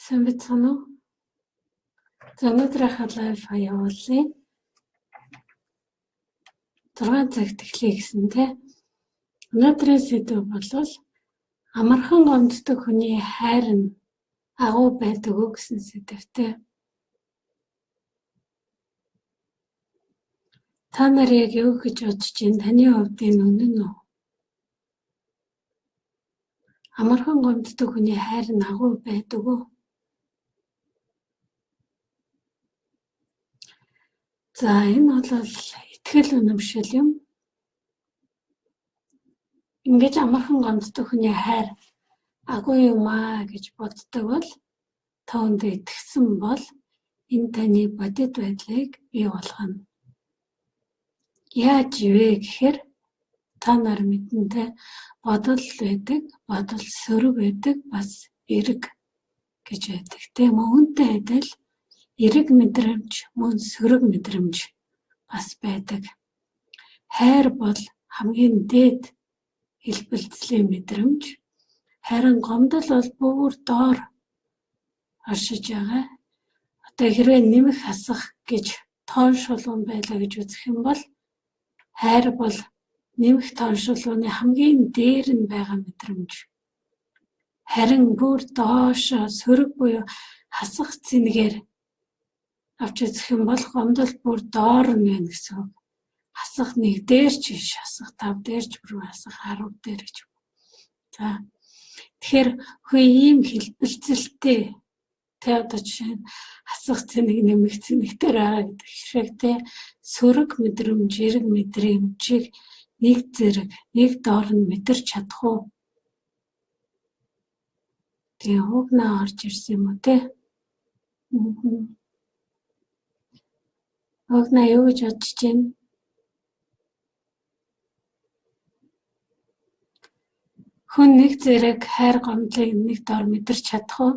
Сайн байцгаана уу? За өнөөдрийнхөө live явуулъя. 6 цагт эхлэе гэсэн тэ. Өнөөдрийн сэдэв бол амархан гомддог хүний хайр нь агуу байдаг уу гэсэн сэдэвтэй. Та нар яг юу гэж бодож байна? Таны хувьд энэ үнэн үү? Амархан гомддог хүний хайр нь агуу байдаг уу? За энэ бол итгэл үнэмшил юм. Ингэж амархан гомддог хүний хайр агуу юм аа гэж боддог бол та үүндээ итгэсэн бол энэ таны бодит байдлыг бий болгоно. Яаж ивэ гэхээр та нар мэдэнтэй бодол байдаг, бодол сөрөг байдаг, бас эерэг гэж байдаг. Тийм үүнтэй адил эерэг мэдрэмж, мөн сөрөг мэдрэмж бас байдаг. Хайр бол хамгийн дээд хэлбэлзлийн мэдрэмж. Харин гомдол бол бүр доор оршиж байгаа. Одоо хэрвээ нэмэх хасах гэж тоон шулуун байлаа гэж үзэх юм бол хайр бол нэмэх тоон шулууны хамгийн дээр нь байгаа мэдрэмж. Харин бүр доошоо сөрөг буюу хасах цэнгээр авч үзэх юм бол гомдол бүр доор нь байна гэсэн үг. Хасах 1 дээр ч биш, хасах 5 дээр ч бүр хасах 10 дээр гэж. За тэгэхээр хөө ийм хэлбэлзэлтэй тэ одоо жишээ нь хасах цэнэг нэмэх цэнэгтэр байгаа гэдэг шиг тэ сөрөг мэдрэмж, эерэг мэдрэмжийг нэг зэрэг нэг доор нь мэдэрч чадах уу? Тэгээ уугнаа орж ирсэн юм уу те? Уугнаа юу гэж бодож байна? Хүн нэг зэрэг хайр гомдлыг нэг доор мэдэрч чадах уу?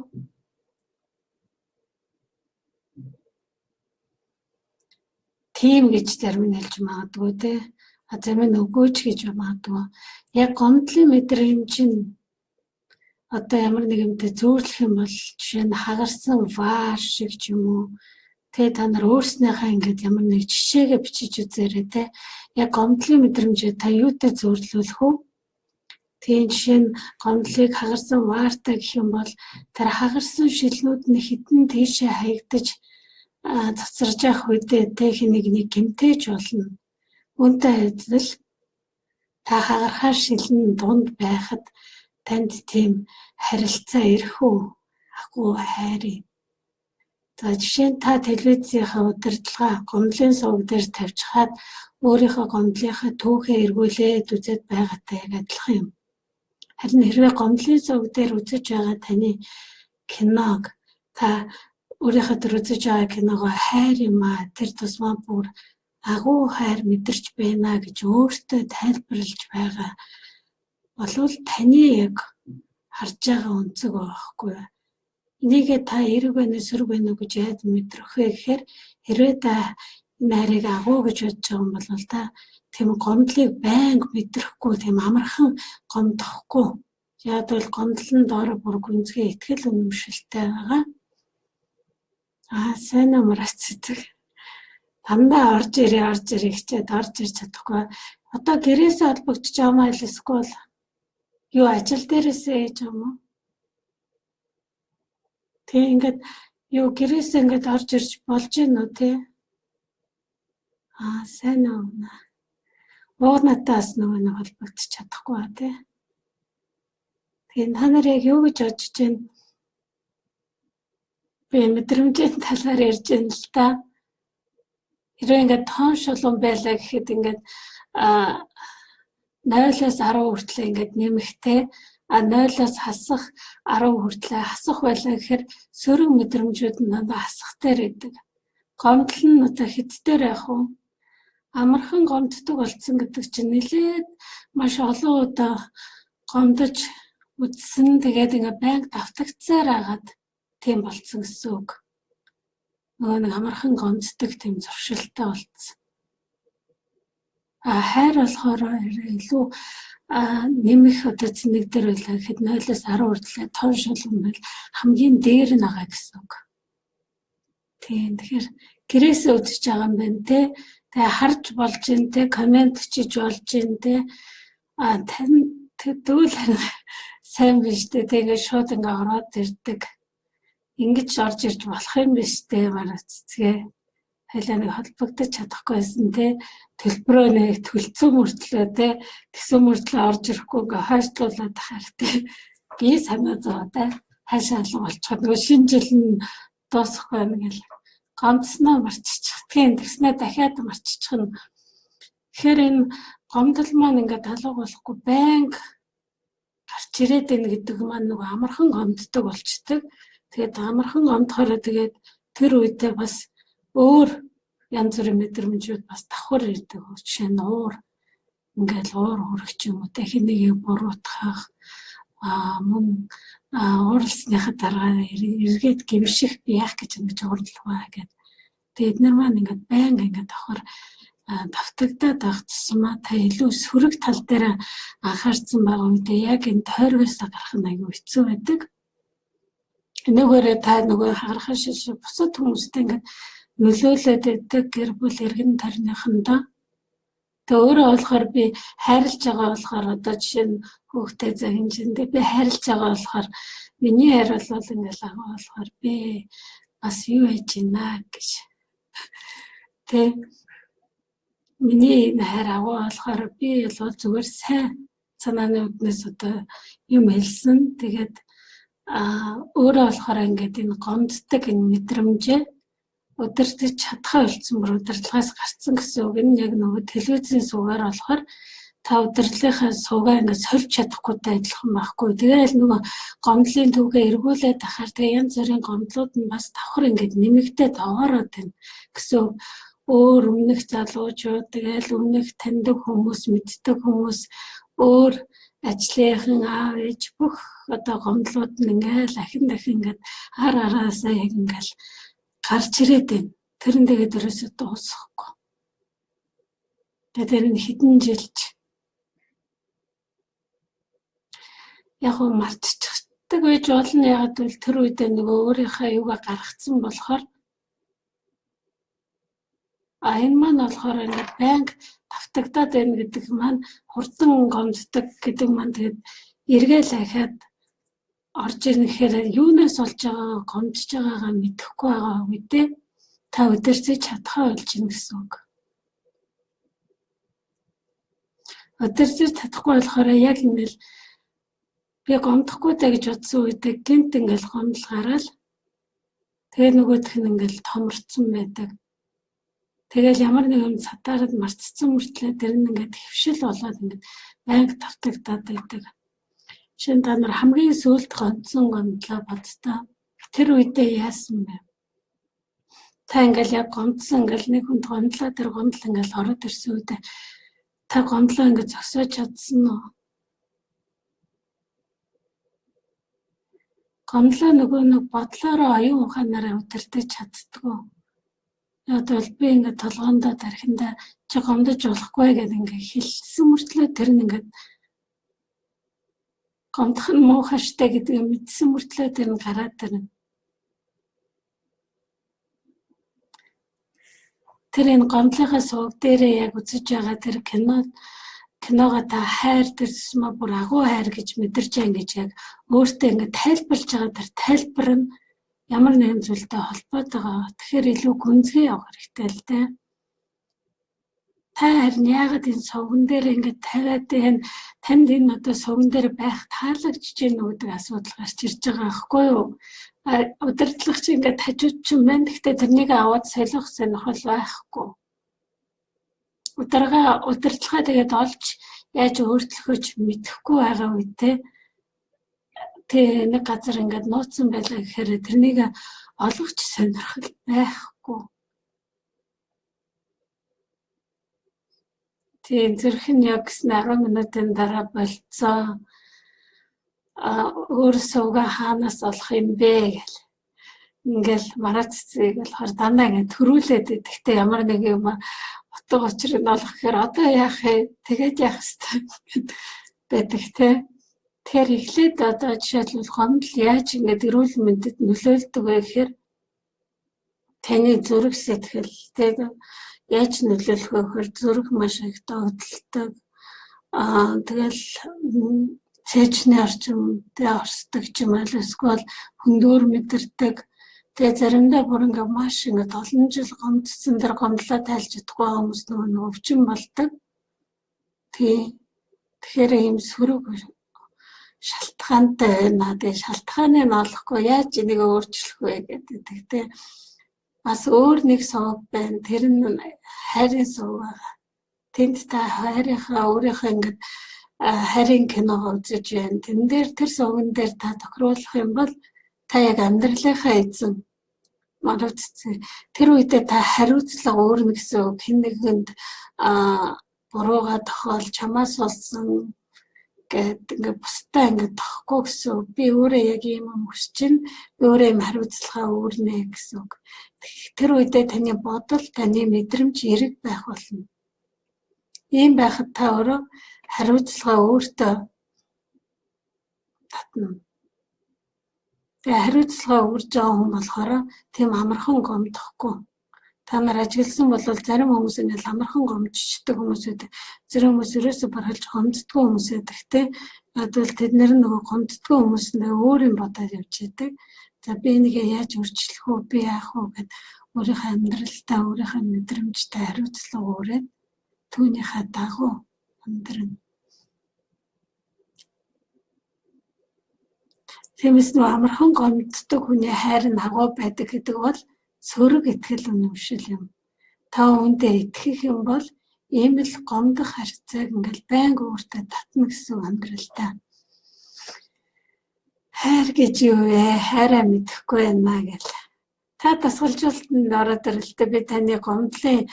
Тийм гэж зарим нь хэлж магадгүй те. А зарим нь үгүй ч гэж магадгүй. Яг гомдлын мэдрэмж нь одоо ямар нэг юмтай зөөрлөх юм бол жишээ нь хагарсан вар шиг ч юм уу тэ та нар өөрснийхээ ингээд ямар нэг жишээгээ бичиж үзээрэй те. Яг гомдлын мэдрэмжээ та юутай зөөрлүүлэх үү? Тийм жишээ нь гомдлыг хагарсан ваартай гэх юм бол тэр хагарсан шилнүүд нь хідэн тийшээ хаягдаж цацарж явах үедээ тэ хэнийг нэг гэмтээж болно. Үүнтэй адил та хагархаа шилэн дунд байхад танд тийм харилцаа ирэх үү? Агуу хайр юм. За жишээ нь та телевизийнхаа удирдлага гомдлын суваг дээр тавьчихад өөрийнхөө гомдлынхаа түүхээ эргүүлээд үзээд байгаатай яг адилхан юм. Харин хэрвээ гомдлын суваг дээр үзэж байгаа таны киног та өөрийнхөө тэр үзэж байгаа киногоо хайр юм аа тэр тусмаа бүр агуу хайр мэдэрч байна гэж өөртөө тайлбарлаж байгаа болвол таны яг харж байгаа өнцөг байхгүй юу? Энийгээ та эерэг байна уу, сөрөг байна уу гэж яаж мэдрэх вэ гэхээр хэрвээ та энэ хайрыг агуу гэж бодож байгаа юм бол та тийм гомдлыг байнга мэдрэхгүй, тийм амархан гомдохгүй. Яг бол гомдол нь доороо бүр гүнзгий итгэл үнэмшилтэй байгаа. Аа сайн уу Мурат цэцэг. Дандаа орж ирээ орж ирээ хичээд орж ирж чадахгүй. Одоо гэрээсээ холбогдож байгаа юм аа эсвэл юу ажил дээрээсээ хийж байгаа юм уу? Тэг ингээд юу гэрээсээ ингээд орж ирж болж гин үү те? Аа сайн уу. Ууг надаас нөгөө нэг холбогдож чадахгүй ба те. Тэгээ та нар яг юу гэж бодож байна? Би мэдрэмжийн талаар ярьж байна л та. Хэрвээ ингээд тоон шулуун байлаа гэхэд ингээд 0-оос 10 хүртлээр ингээд нэмэхтэй, а 0-оос хасах 10 хүртлээр хасах байлаа гэхээр сөрөг мэдрэмжүүд нь дандаа хасах дээр байдаг. Гомдол нь одоо хэд дээр явах вэ? Амархан гомддог болсон гэдэг чинь нэлээд маш олон удаа гомдож үзсэн. Тэгээд ингээд байнга давтагдсаар хагаад тийм болцсон гэсэн үг. Нөгөө нэг амархан гомддог тийм зуршилтай болцсон. А хайр болохоор илүү нэмэх одоо цэнэг дээр байлаа гэхэд 0-оос 10 хүртэл тон шулуун байл хамгийн дээр нь байгаа гэсэн үг. Тийм, тэгэхээр гэрээсээ үзэж байгаа юм байна те. Тэгээ харж болж гин те, комент бичиж болж гин те. А тань тэгвэл сайн биш те. Тэгээ шууд ингээ ороод ирдэг. Ингэж орж ирж болох юм биш те, мараа цэцгээ. Хоёлаа нэг холбогдож чадахгүй байсан те. Төлбөрөө нэг төлцсөн мөртлөө те, тэгсэн мөртлөө орж ирэхгүй ингээ хойшлуулад ахаар те. Би санаа зовоо те. Хаашаа алга болчиход нөгөө шинэ жил нь дуусахгүй байна гэл. Гомдсноо марччихдгийн, тэгснээ дахиад марччихна. Тэгэхээр энэ гомдол маань ингээд талга болохгүй байнга гарч ирээд байна гэдэг маань нөгөө амархан гомддог болчдөг. Тэгээд амархан гомдохороо тэгээд тэр үедээ бас өөр янз бүрийн мэдрэмжүүд бас давхар ирдэг. Жишээ нь уур, ингээл уур хүрэх ч юм уу те, хэн нэгийг буруутгах, мөн уурласныхаа дараа эргээд гэмших, би яах гэж ингэж уурлаваа гэд. Тэгээд эднэр маань ингээд байнга ингээд давхар давтагдаад байх тусмаа та илүү сөрөг тал дээр анхаарсан байгаа үедээ яг энэ тойргоос гарах нь аюу хэцүү байдаг. Энүүгээрээ та нөгөө хагарах шиш бусад хүмүүстэй ингээд нөлөөлөд байдаг гэр бүл эргэн тойрныхондоо. Тэгээ өөрөө болохоор би хайрлаж байгаа болохоор одоо жишээ нь хүүхдээ загинжин би хайрлаж байгаа болохоор миний хайр бол ингээл агуу болохоор би бас юу хийж ийна гэж. Тэ миний энэ хайр агуу болохоор би бол зүгээр сайн санааны үднэс одоо юм хэлсэн. Тэгээд өөрөө болохоор ингээд энэ гомддог энэ мэдрэмжээ удирдах чадхаа болцсон бүр удирдлагаас гарцсан гэсэн үг. Энэ яг нөгөө телевизийн суугаар болохоор та удирдлагынхаа суугаа ингээд сольж чадахгүйтэй адилхан байхгүй. Тэгээл нөгөө гомдлын түүгээ эргүүлээд ахаар тэгээ янз бүрийн гомдлууд нь бас давхар ингээд нэмэгдээд овоороод байна гэсэн үг. Өөр өмнөх залуучууд, тэгээл өмнөх таньдаг хүмүүс, мэддэг хүмүүс, өөр ажлынхан аав ээж бүх одоо гомдлууд нь ингээл ахин дахин ингээд ар араасаа яг ингээл гарч ирээд байна. Тэр нь тэгээд ерөөсөө дуусахгүй. Тэгээд тэр нь хэдэн жилч яг уу мартчихдаг байж болно. Ягаад гэвэл тэр үедээ нөгөө өөрийнхөө юугаа гаргацсан болохоор а энэ маань болохоор ингээд байнга давтагдаад байна гэдэг маань хурдан гомддог гэдэг маань тэгээд эргээл ахиад орж ирнэ гэхээр юунаас болж байгаагаа гомдож байгаагаа мэдэхгүй байгаа үедээ та удирдах чадхаа болж байна гэсэн үг. Удирдах чадахгүй болохоор яг ингээл би гомдохгүй даа гэж бодсон үедээ гинт ингээл гомдол гараал тэгээ нөгөөх нь ингээл томорцсон байдаг. Тэгэл ямар нэг юм сатаарад мартцсан мөртлөө тэр нь ингээд хөвшил болоод ингээд байнга тавтагдаад байдаг. Жишээ нь та нар хамгийн сүүлд гомдсон гомдлоо боддоо. Тэр үедээ яасан бэ? Та ингээл яг гомдсон ингээл нэг хүнд гомдлоо тэр гомдол ингээл ороод ирсэн үедээ та гомдлоо ингээд зогсоож чадсан уу? Гомдлоо нөгөө нэг бодлоороо оюун ухаанаараа удирдах чаддгүй. Яг бол би ингээд толгоондоо тархиндаа чи гомдож болохгүй гэдэг ингээд хэлсэн мөртлөө тэр нь ингээд гомдох нь муухай штэ гэдгийг мэдсэн мөртлөө тэр нь гараад ирнэ. Тэр энэ гомдлынхаа сувг дээрээ яг үзэж байгаа тэр киногоо та хайр тэр тусмаа бүр агуу хайр гэж мэдэрч байгаа гэж яг өөртөө ингээд тайлбарлаж байгаа тэр тайлбар нь ямар нэгэн зүйлтэй холбоотой байгаа. Тэгэхээр илүү гүнзгий явах хэрэгтэй л дээ. Та харин яагаад энэ сувган дээр ингээд тавиад энэ танд энэ одоо сувган дээр байх таалагдж байна уу гэдэг асуудал гарч ирж байгаа байхгүй юу? Удирдлага чи ингээд хажууд чинь байна. Гэхдээ тэрнийг аваад солих сонирхол байхгүй. Удирдлагаа тэгээд олж яаж өөрчлөхөө ч мэдэхгүй байгаа үедээ тэг нэг газар ингээд нууцсан байлаа гэхээр тэрнийг олох ч сонирхол байхгүй. Тийм зүрх нь яг гэсэн 10 минутын дараа болцсон. Өөр сувга хаанаас олох юм бэ гэл. Ингээл мараа цэцгийг болохоор дандаа ингээд төрүүлээд идэгтэй ямар нэг юм Утга учирыг нь олох гэхээр одоо яах вэ? Тэгээд яах ёстой гэдэг те. Тэгэхээр эхлээд одоо жишээлбэл гомдол яаж ингээд эрүүл мэндэд нөлөөлдөг вэ гэхээр таны зүрх сэтгэл тэг яаж нөлөөлөх вэ гэхээр зүрх маш их догдолдог. Тэгэл цээжний орчим тэ орсдог ч юм уу эсвэл хөндөөр мэдэрдэг. Тэгээ заримдаа бүр ингээ маш ингээд олон жил гомдсон тэр гомдлоо тайлж чадахгүй байгаа хүмүүс нөгөө нэг өвчин болдог. Тий. Тэгэхээр ийм сөрөг шалтгаантай байна. Тэгээ шалтгааныг нь олохгүй яаж энийг өөрчлөх вэ гэдэг. Тэгтээ бас өөр нэг суваг байна. Тэр нь хайрын суваг байгаа. Тэнд та хайрынхаа өөрийнхөө ингээд хайрын киногоо үзэж байна. Тэн дээр тэр сувган дээр та тохируулах юм бол та яг амьдралынхаа эзэн марав цэцэг. Тэр үедээ та хариуцлага өөрнө гэсэн үг. Хэн нэгэнд бурууга тохиол чамаас болсон гэд ингээ бусдаа ингээ тохгүй гэсэн үг. Би өөрөө яг ийм юм хүсэж чинь би өөрөө ийм хариуцлагаа үүрнэ гэсэн үг. Тэр үедээ таны бодол, таны мэдрэмж эерэг байх болно. Ийм байхад та өөрөө хариуцлага өөртөө татна. Тэгээ хариуцлага үүрж байгаа хүн болохоор тийм амархан гомдохгүй. Та нар ажигласан бол зарим хүмүүс ингээл амархан гомдчихдаг хүмүүс байдаг. Зарим хүмүүс ерөөсөө баргалж гомддоггүй хүмүүс байдаг те. Тэгвэл тэд нар нөгөө гомддоггүй хүмүүс нэ өөр юм бодоод явж идэг. За би энийг яаж өөрчлөх вэ? Би яах вэ гэд өөрийнхөө амьдралдаа, өөрийнхөө мэдрэмжтэй хариуцлага үүрээд түүнийхээ дагуу амьдрна. Тиймээс нөгөө амархан гомддог хүний хайр нь агуу байдаг гэдэг бол сөрөг итгэл үнэмшил юм. Та үүндээ итгэх юм бол ийм л гомдох харьцааг ингээл байнга өөртөө татна гэсэн амьдралдаа. Хайр гэж юу вэ? Хайраа мэдэхгүй байна гэл. Та дасгалжуулалтанд ороод ирэлтээ би таны гомдлын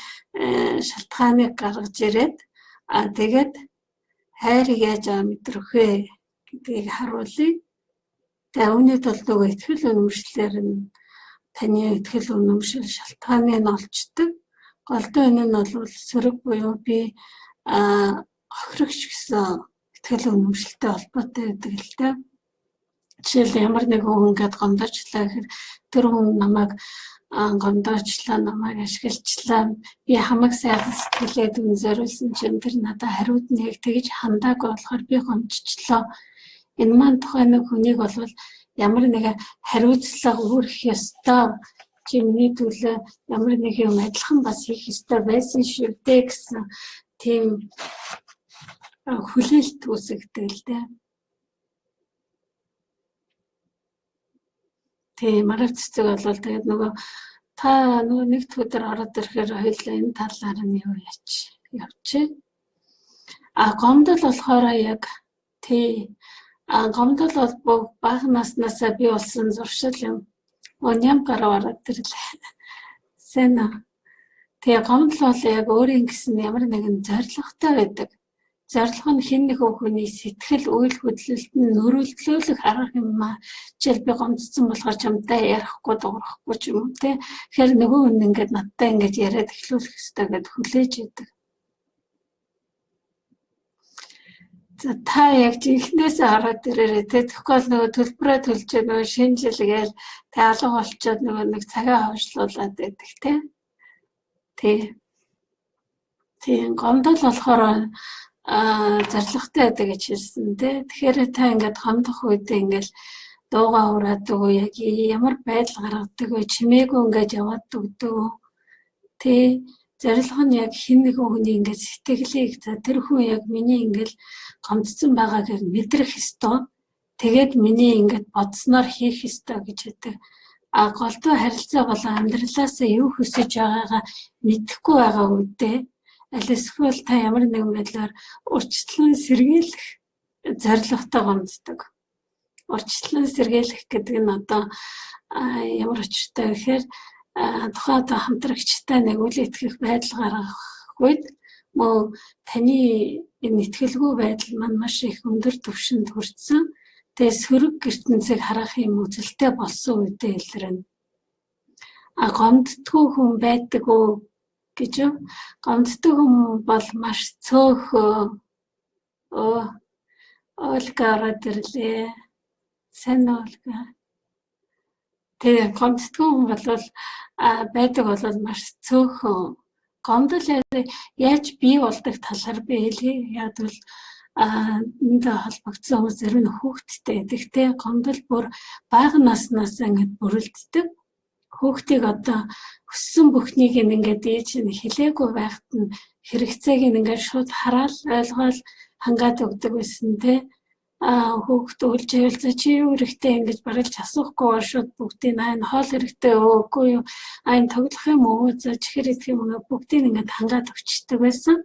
шалтгааныг гаргаж ирээд тэгээд хайрыг яаж мэдрэх вэ гэдгийг харуулъя. Тэгээ үүний тулд нөгөө итгэл үнэмшлэр нь таны итгэл үнэмшил шалтгааныг нь олчдөг. Голдуу энэ нь бол сөрөг буюу би хохирогч гэсэн итгэл үнэмшилтэй холбоотой байдаг л дээ. Жишээл ямар нэг хүн ингээд гомдоочлаа гэхээр тэр хүн намайг гомдоочлаа, намайг ашиглачлаа. Би хамаг сайхан сэтгэлээ түн зориулсан чинь тэр надад хариуд нь яг тэгж хандаагүй болохоор би гомдчихлоо. Энэ маань тухайн нэг хүнийг бол ямар нэгэн хариуцлага үүрэх ёстой. Чи миний төлөө ямар нэг юм адилхан бас хийх ёстой байсан шүү дээ гэсэн тийм хүлээлт үүсгдэг л дээ. Тийм, марав цэцэг бол тэгээд нөгөө та нөгөө нэг дэх өдөр ороод ирэхээр хоёулаа энэ талаар нь юу яач явчих. Гомдол болохоор яг тий гомдол бол бага наснаасаа бий болсон зуршил юм. Ням гарав ороод ирлээ. Сайн уу? Тэгээ гомдол бол яг өөрийн гэсэн ямар нэгэн зорилготой байдаг. Зорилго нь хэн нэгэн хүний сэтгэл үйл хөдлөлт нь нөрөлдлөөлөх арга юм аа. Жишээл би гомдсон болохоор чамтай ярихгүй дуурахгүй ч юм уу те. Тэгэхээр нөгөө хүн ингээд надтай ингээд яриад эхлүүлэх ёстой гэд хүлээж идэг. За та яг жинхнээсээ ороод ирээрэй те. Тэгэхгүй бол нөгөө төлбөрөө төлжөө нөгөө шинэ жил гээл тэ алга болчоод нөгөө нэг цагаа хойшлуулад байдаг те. Тий. Тийм, гомдол болохоор зорилготой байдаг гэж хэлсэн тий. Тэгэхээр та ингээд гомдох үедээ ингээд дуугаа хураадаг уу, яг ямар байдал гаргадаг вэ, чимээгүй ингээд яваад өгдөг үү? Тий. Зорилго нь яг хэн нэгэн хүний ингээд сэтгэлийг за тэр хүн яг миний ингээд гомдсон байгааг яг мэдрэх ёстой. Тэгээд миний ингээд бодсноор хийх ёстой гэж хэлдэг. Голдуу харилцаа болон амьдралаасаа юу хүсэж байгаагаа мэдэхгүй байгаа үедээ аль эсвэл та ямар нэгэн байдлаар урьдчилан сэргийлэх зорилготой гомддог. Урьдчилан сэргийлэх гэдэг нь одоо ямар учиртай гэхээр тухайн одоо хамтрагчтай нэг үл итгэх байдал гаргах үед мөн таны энэ итгэлгүй байдал маань маш их өндөр түвшинд хүрсэн. Тэгээ сөрөг ертөнцийг харах юм үзэлтэй болсон үедээ илрэнэ. Гомддгүй хүн байдаг уу? гэж юу? Гомддог хүн бол маш цөөхөө. Оо, Ольга ороод ирлээ. Сайн уу, Ольга? Тэгээ гомддог хүн бол байдаг бол маш цөөхөн. Гомдол яаж бий болдог талаар би хэлье. Яг бол энэтэй холбогдсон хүмүүс зарим нь хүүхэдтэй гэдэг те. Гомдол бүр бага наснаас ингээд бүрэлддэг. Хүүхдийг одоо өссөн бүхнийг ингээд ээж нь хэлээгүй байхад нь хэрэгцээг нь ингээд шууд хараал ойлгоол хангаад өгдөг байсан те. Хүүхд өлж байвал за чи юу хэрэгтэй ингэж бараг ч асуухгүй шууд бүгдийг аа энэ хоол хэрэгтэй үгүй юу, аа энэ тоглох юм уу, за чихэр идэх юм уу, бүгдийг ингээд хангаад өгчдөг байсан.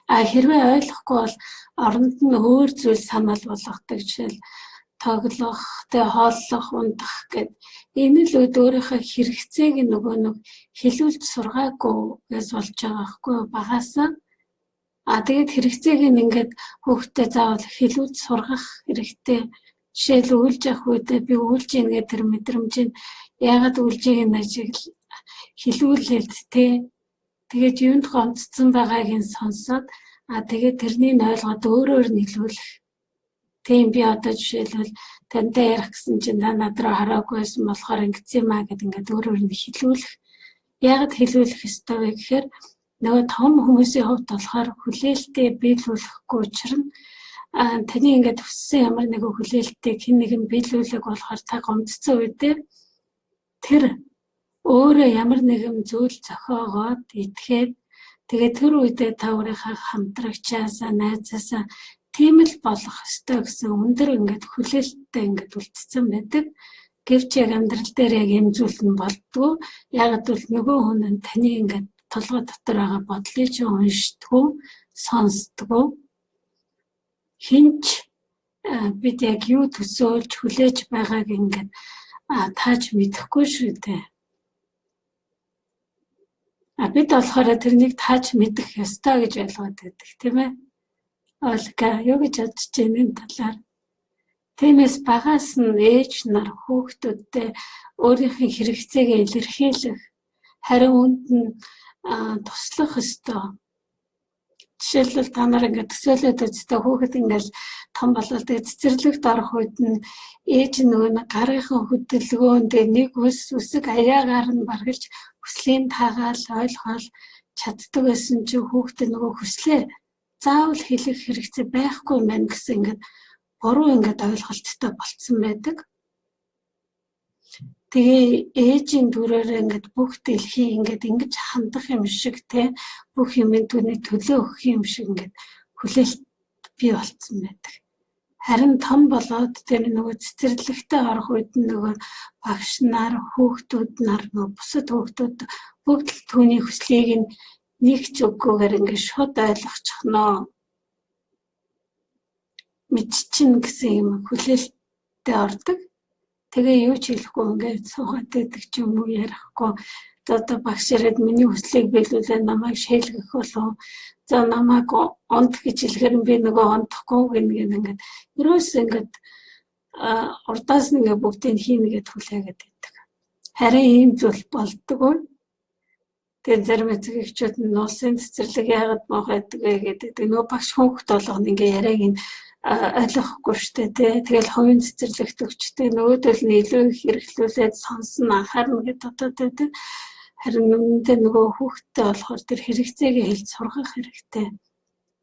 А хэрвээ ойлгохгүй бол оронд нь өөр зүйл санал болгодог, жишээл тоглох, тэ хооллох, унтах гэд. Энэ л үед өөрийнхөө хэрэгцээг нөгөө нэг хэлүүлж сургаагүйгээс болж байгаа байхгүй юу багасаа. А тэгээд хэрэгцээг нь ингээд хүүхдээ заавал хэлүүлж сургах хэрэгтэй. Жишээл үүлж явах үедээ би үүлж ийн гэдэг тэр мэдрэмжийг яагаад үүлжийг нь ажигл хэлүүлээд те. Тэгээд юунд гомдсон байгааг нь сонсоод, а тэгээд тэрнийг ойлгоод өөрөөр нь хэлүүлэх. Тийм, би одоо жишээлбэл тантай ярих гэсэн чинь та над руу хараагүй байсан болохоор ингэсэн юм а гэд ингээд өөрөөр нь хэлүүлэх. Яагаад хэлүүлэх ёстой вэ гэхээр нөгөө том хүмүүсийн хувьд болохоор хүлээлтээ биелүүлэхгүй учир нь таны ингээд хүссэн ямар нэгэн хүлээлтийг хэн нэгэн биелүүлэх болохоор та гомдсон үедээ тэр өөрөө ямар нэгэн зүйл зохиогоод итгээд, тэгээд тэр үедээ та өөрийнхөө хамтрагчаасаа, найзаасаа тийм л болох ёстой гэсэн өндөр ингээд хүлээлттэй ингээд үлдсэн байдаг. Гэвч яг амьдрал дээр яг ийм зүйл нь болдгоо. Яг л нөгөө хүн нь таны ингээд толгой дотор байгаа бодлыг чи уншдаггүй, сонсдоггүй. Хинч бид яг юу төсөөлж хүлээж байгааг ингээд тааж мэдэхгүй шүү дээ. А бид болохоор тэрнийг тааж мэдэх ёстой гэж ойлгоод байдаг, тийм ээ. Ольга, юу гэж бодож байна энэ талаар? Тиймээс багаас нь ээж нар хүүхдүүдтэй өөрийнх нь хэрэгцээг илэрхийлэх, харин үүнд нь туслах ёстой. Жишээлбэл та нар ингээд төсөөлөд үзтээ, хүүхэд ингээд том болол тэгээ цэцэрлэгт орох үед нь ээж нөгөө нэг гарынхан хөдөлгөөн, тэгээ нэг ус үсэг аяагаар нь баргалж хүслийн таагаал ойлгоол чаддаг байсан чинь хүүхдээ нөгөө хүслээ заавал хэлэх хэрэгцээ байхгүй юм байна гэсэн ингээд буруу ингээд ойлголттой болцсон байдаг. Тэгээ ээжийн дүрээр ингээд бүх дэлхий ингээд ингэж хандах юм шиг те, бүх юм түүний төлөө өгөх юм шиг ингээд хүлээлт бий болцсон байдаг. Харин том болоод тэр нөгөө цэцэрлэгтээ орох үед нөгөө багш нар, хүүхдүүд нар, нөгөө бусад хүүхдүүд бүгд л түүний хүслийг нь нэг ч үггүйгээр ингээд шууд ойлгочихноо, мэдчихнэ гэсэн юм хүлээлттэй ордог. Тэгээ юу ч хэлэхгүй ингээд суугаад байдаг ч юм уу, ярихгүй. За одоо багш ирээд миний хүслийг биелүүлээ, намайг шээлгэх болов. За намайг унт гэж хэлэхээр би нөгөө унтахгүй гэнэ гэнэ ингээд ерөөс ингээд урдаас нь ингээд бүгдийг хийнэ гэд хүлээгээд байдаг. Харин ийм зүйл болдгоо. Тэгээ зарим эцэг эхчүүд нь улсын цэцэрлэг яагаад муухай байдаг вэ гэдэг. Нөгөө багш хүүхэд болгоно ингээ яриаг нь ойлгохгүй штэ тий. Тэгэл хувийн цэцэрлэгт өгчтэй, нөгөөдөл нь илүү их хэрэглүүлээд сонсно, анхаарна гэдээ бодоод байдаг. Харин үнэндээ нөгөө хүүхэдтэй болохоор тэр хэрэгцээг хэлж сургах хэрэгтэй.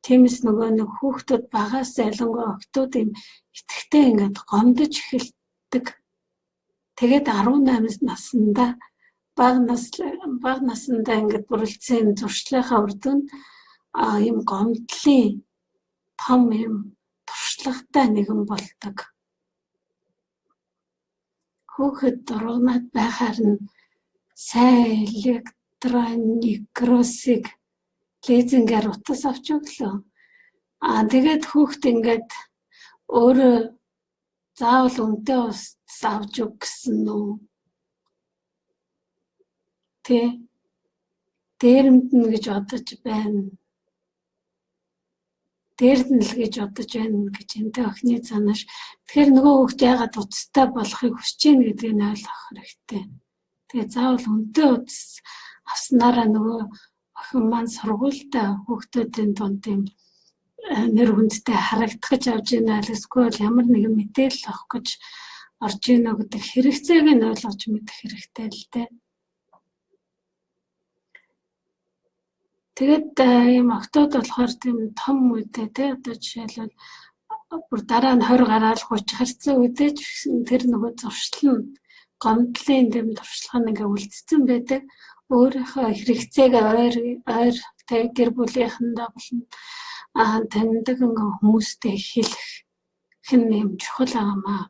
Тиймээс нөгөө нэг хүүхдүүд багаас, ялангуяа охидууд юм итгэвтэй ингээд гомдож эхэлдэг. Тэгээд 18 наснда бага насндаа ингээд бүрэлдсэн зуршлынхаа үр дүнд ийм гомдлын том юм туршлагатай нэгэн болдог. Хүүхэд дургунаад байхаар нь сайн электроникросыг лизингээр утас авч өглөө. Аа тэгээд хүүхэд ингээд өөрөө заавал үнэтэй утас авч өг гэсэн үү? Тэ? Дээрэмдэнэ гэж бодож байна. Дээрдэн л гэж бодож байна гэж энтэй охины цаанаас. Тэгэхээр нөгөө хүүхд яагаад утастай болохыг хүсэж байна гэдгийг нь ойлгох хэрэгтэй. Тэгээ заавал үнэтэй утас авснараа нөгөө охин маань сургуультай хүүхдүүдийн дунд юм нэр хүндтэй харагдах гэж авж байна, эсвэл ямар нэгэн мэдээлэл авах гэж орж ийнө гэдэг хэрэгцээг нь ойлгож мэдэх хэрэгтэй л дээ. Тэгээд ийм октод болохоор тийм том үедээ те одоо жишээлбэл бүр дараа нь 20 гараал 30 харьцсан үедээ ч гэсэн тэр нөгөө зуршил нь гомдлын тийм туршлага нь ингээ үлдсэн байдаг. Өөрийнхөө хэрэгцээг ойр ойр тэ гэр бүлийнхэндээ болон таньдаг ингээ хүмүүстэй хэлэх хэн юм чухал байгаамаа.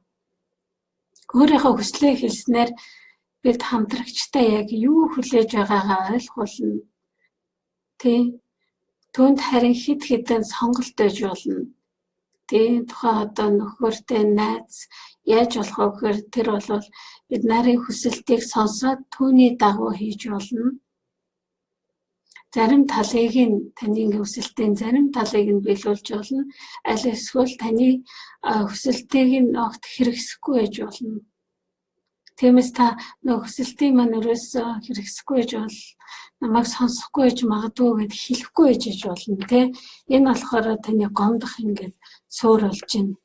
Өөрийнхөө хүслээ хэлснээр бид хамтрагчтай яг юу хүлээж байгаагаа ойлгуулна. Тий. Түүнд харин хэд хэдэн сонголт байж болно. Тий. Тухайн одоо нөхөртэй найз яаж болох вэ гэхээр тэр бол бид нарын хүсэлтийг сонсоод түүний дагуу хийж болно. Зарим талыг нь таны хүсэлтийн зарим талыг нь биелүүлж болно. Аль эсвэл таны хүсэлтийг нь огт хэрэгсэхгүй байж болно. Тиймээс та нөгөө хүсэлтийн маань ерөөсөө хэрэгсэхгүй байж бол намайг сонсохгүй байж магадгүй гэд хэлэхгүй байж болно тий. Энэ болохоор таны гомдох ингээд сөөр болж байна.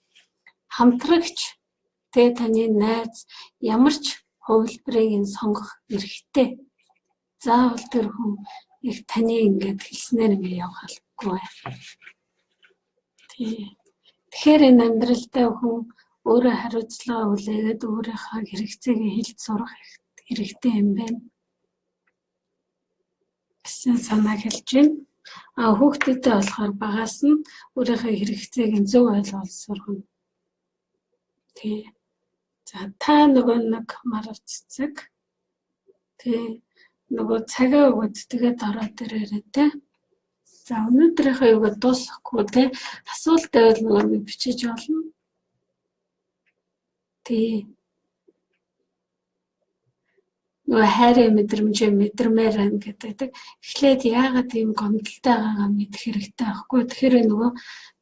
Хамтрагч тий таны найз ямар ч хувилбарыг нь сонгох эрхтэй. Заавал тэр хүн их таны ингээд хэлснээр ингээд явах албагүй байна. Тий. Тэгэхээр энэ амьдралдаа хүн өөрөө хариуцлага хүлээгээд өөрийнхөө хэрэгцээг хэлж сурах хэрэгтэй юм байна гэсэн санааг хэлж байна. А хүүхдүүдээ болохоор багаас нь өөрийнхөө хэрэгцээг нь зөв ойлгол сургана. Тий. За та нөгөө нэг марав цэцэг. Тий. Нөгөө цагаа өгөөд тэгээд ороод ирээрэй те. За өнөөдрийнхөө юугаа дуусгахгүй те. Асуулт байвал нөгөө нэг бичиж болно. Тий. Нөгөө хайрын мэдрэмжээ мэдэрмээр байна гэдэг. Эхлээд яагаад ийм гомдолтой байгаагаа мэдэх хэрэгтэй байхгүй. Тэгэхээр нөгөө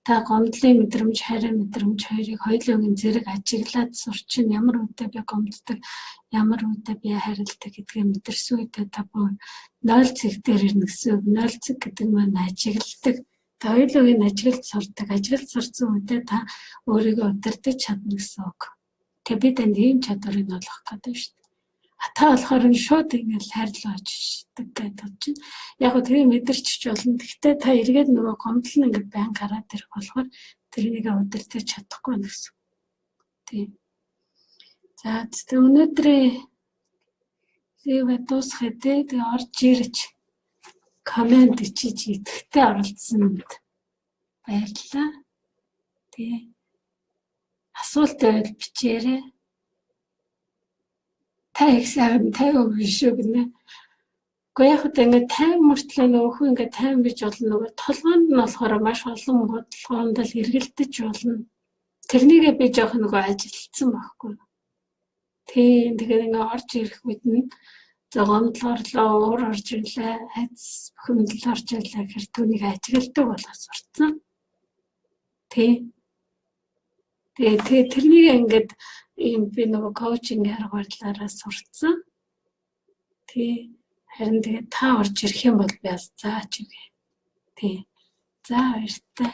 та гомдлын мэдрэмж, хайрын мэдрэмж хоёрыг хоёулангийн зэрэг ажиглаад сурчин ямар үедээ би гомддог, ямар үедээ би хайрладаг гэдгээ мэдэрсэн үедээ та бүр 0 цэг дээр ирнэ гэсэн үг. 0 цэг гэдэг маань ажигладаг. Та хоёулангийн ажиглаж сурдаг. Ажиглаж сурсан үедээ та өөрийгөө удирдах чадна гэсэн үг. Тэгээ би танд ийм чадварыг олгох гэдэг шүү дээ. А та болохоор нь шууд ингээл хайрлаа очдог гэдэг бодож байна. Яг гоо тэгээ мэдэрчч болно. Гэхдээ та эргээд нөгөө гомдол нь ингээд байн гараад ирэх болохоор тэрнийг удирдах чадахгүй байна гэсэн. Тийм. За тэгээ өнөөдрийн лайв дуусгая те. Тэгээ орж ирж коммент бичиж идэвхтэй оролцсонд баярлалаа. Тэгээ асуулт байвал бичээрэй. Та их сайхан 50 биш үү гинэ. Гэхдээ яг хөтэ ингээд 50 мөртлөө нөгөө хүн ингээд 50 гэж болно, нөгөө толгоонд нь болохоор маш олон бодлогоонд л эргэлдэж болно. Тэрнийгээ би жоох нөгөө ажилласан байхгүй. Тийм, тэгээд ингээд орж ирэх үед нь за гомдол орлоо, уур орж ирлээ, айдас бухимдал орж ирлээ гэхээр түүнийг ажигладаг болгож сурцсан. Тийм. Тэгээ тэрнийг ингээд ийм би нөгөө коучинг арга барилаараа сурцсан. Тий. Харин тэгээ та орж ирэх юм бол би бас зааж өгье. Тий. За баяртай.